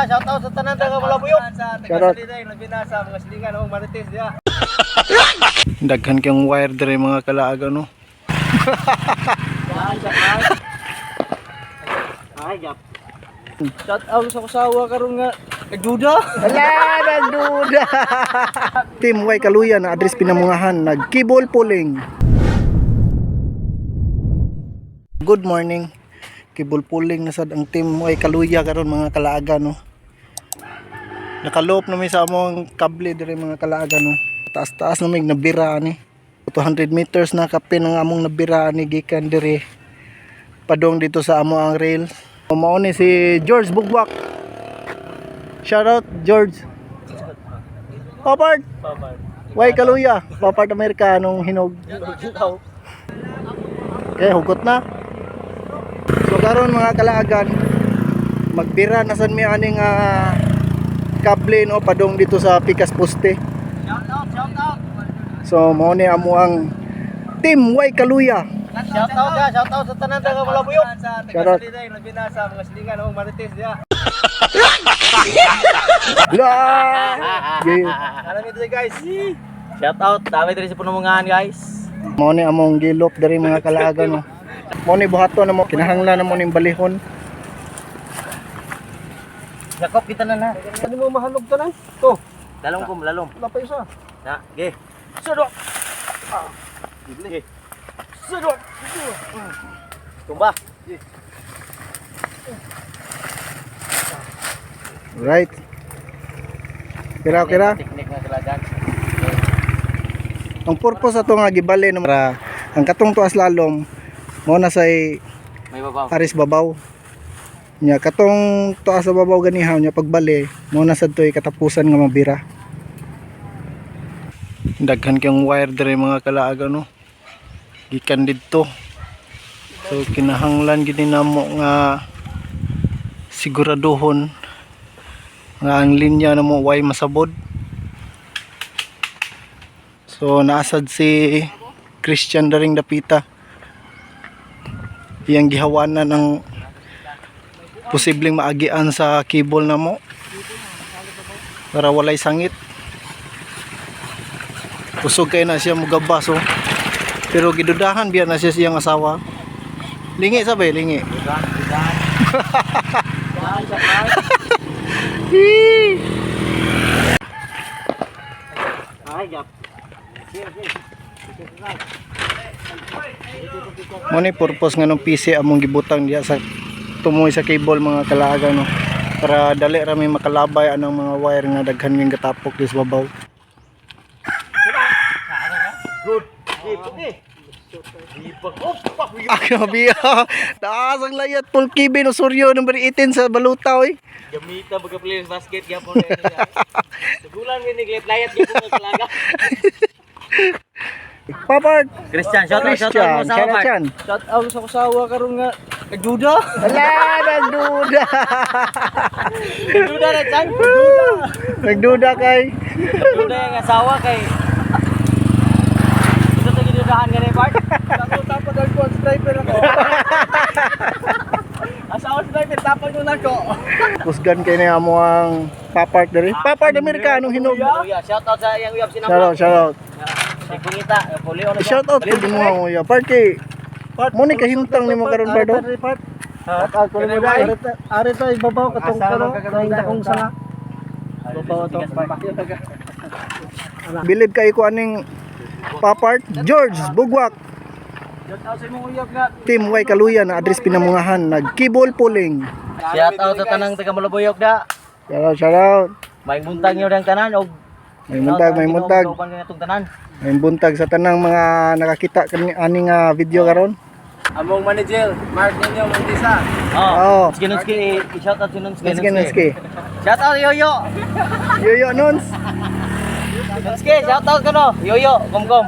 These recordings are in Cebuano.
Shout out sa tanan taga Malabuyok. Shout out. Labi na sa mga silingan o Marites diha. Daghan kayong wire dire, mga kalaaga, no. Ay, gap. Shout out sa kusawa karon nga nagduda. Wala, nagduda. Team Y Kaluya na address Pinamungahan, nag-cable pulling. Good morning. Cable pulling na sad ang Team Y Kaluya karon, mga kalaaga, no. Nakaloop na mi sa among kable dire, mga kalaaga, no. Taas-taas na may nabira ani. 200 meters na kapin ang among nabira ani gikan dire padong dito sa amo ang rail. Mao ni si George Bugwak. Shout out, George. Papart. Way Kaluya, Papart Amerikanong hinog. Okay, hugot na. So karon, mga kalaagan, magbira na sad mi aning kable, no, padong dito sa Pikas Poste. Shout out, shout out. So mao ni amo ang Team Y Kaluya. Shout out ha, shout out sa tanan taga Malabuyok. Shout out. Labi na sa mga silingan o Marites diha. La! Yeah. Alam niyo guys. Shout out, dami diri sa Punumungahan, guys. Mao ni among gilop diri, mga kalaagan, no. Mao ni buhaton na mo, kinahanglan na mo ning balihon. Jakop kita na na. Ano mo mahalog tanan? To, Lalom ko, lalom. wala pa isa. Na, ge. Sudok. Ge. Sudok. Tumba. Right. Kira kira. Teknik nga kalagan. Ang purpose ato nga gibali no para ang katong tuas lalom mo na say May babaw. aris babaw. Nya katong tuas sa babaw ganihaw nya pagbali mo na sad to'y katapusan nga mabira. Daghan kayong wire dire, mga kalaaga, no. Gikan didto. So kinahanglan gid ni namo nga siguraduhon nga ang linya namo way masabod. So naasad si Christian daring dapita. Iyang gihawanan ang posibleng maagian sa cable namo para walay sangit. Kusog kay na siya mugabas, oh. Pero gidudahan biya na siya siyang asawa. Lingi sabay, lingi. Ay, gap. Mo ni purpose nga nung PC among gibutang diya sa tumoy sa cable, mga kalaaga, no, para dali ra mi makalabay anang mga wire nga daghan ng gatapok di sa babaw. Good. Ako biya. Taas ang layat Paul Kevin Osorio number 18 sa baluta, oy. Gamita baga players basket gyapon na niya. Sagulan ni niglet layat gyapon nga kalaga. Papart. Christian, shout out, shout out Christian, mo sa shout out yan. Shout out sa kusawa karon nga nagduda. Wala, nagduda. Nagduda na chan. Nagduda kay. Nagduda yung asawa kay. Ito sa gidudahan gani part. Ako tapos ang kuan sniper ako. Asawa sniper tapos nun ako. Kusgan kay niya mo ang Papart diri. Papart Amerikanong hinog. Kuya, shout out sa iyang uyab Shout out, shout out. Si Kungita, Polio na. Shout out to mo ang uya. Part kay mo ni kahimtang nimo karon, Pardo. Shout out ko mo dai. Are ta ibabaw katong kano, katong sanga. Babaw to. Bilib kay ko aning Papart George Bugwak. Shout out sa imong uyab nga. Team Y Kaluya na address Pinamungahan, nag cable pulling. Shout out sa tanang taga Malabuyok da. Shout out, shout out. May buntag niyo dang tanan og May buntag, may buntag. Uban nga itong tanan. May buntag sa tanang mga nakakita kani ani nga video karon. Among manager, Mark Nino Montisa. Oh. Oh. Nunski, Nunski, shout out si Nunski. Nunski, Nunski. Shout out Yoyo. Yoyo Nons. Nunski, shout out kano. Yoyo, gomgom.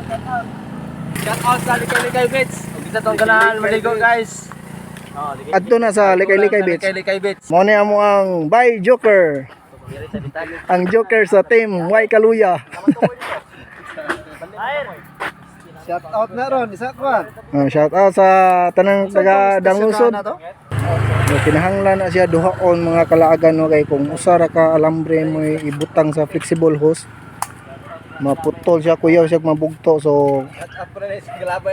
Shout out sa Likay Likay Beach. Ug isa tong ganahan maligo, guys. Oh, Adto na sa Likay Likay Beach. Likay Likay Beach. Mo ni amo ang Bye Joker. Ang Joker sa Team Y Kaluya. Shout out na ron, isa kwan. Oh, shout out sa tanang taga Dangusod. No, kinahanglan na siya duhaon, mga kalaagan, no, kay kung usa ra ka alambre mo ibutang sa flexible hose, maputol siya, kuyaw siya, mabugto. So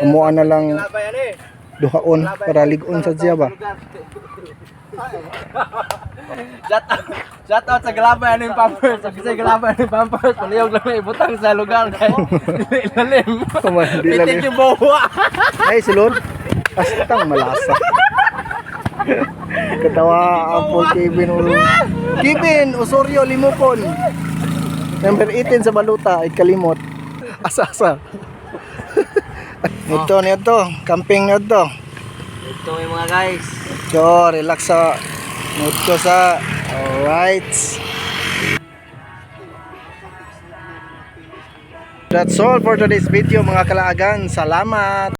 amuan na lang duhaon para lig-on sad siya ba. Shout out sa galabay ano yung Pampers. Sa kisay galabay ano yung Pampers. Palihog lang may ibutang sa lugar kay dili lalim. Kuman, di lalim. Pitik yung bawa. Ay, sulod. Astang malasa. Katawa ang Paul Kevin Uro. Kevin Osorio Limukon. Number 18 sa baluta ay kalimot. Asa asa. Ito nito, camping nito. Ito yung mga guys. So, relax sa Nito sa. Alright. That's all for today's video, mga kalaagan. Salamat.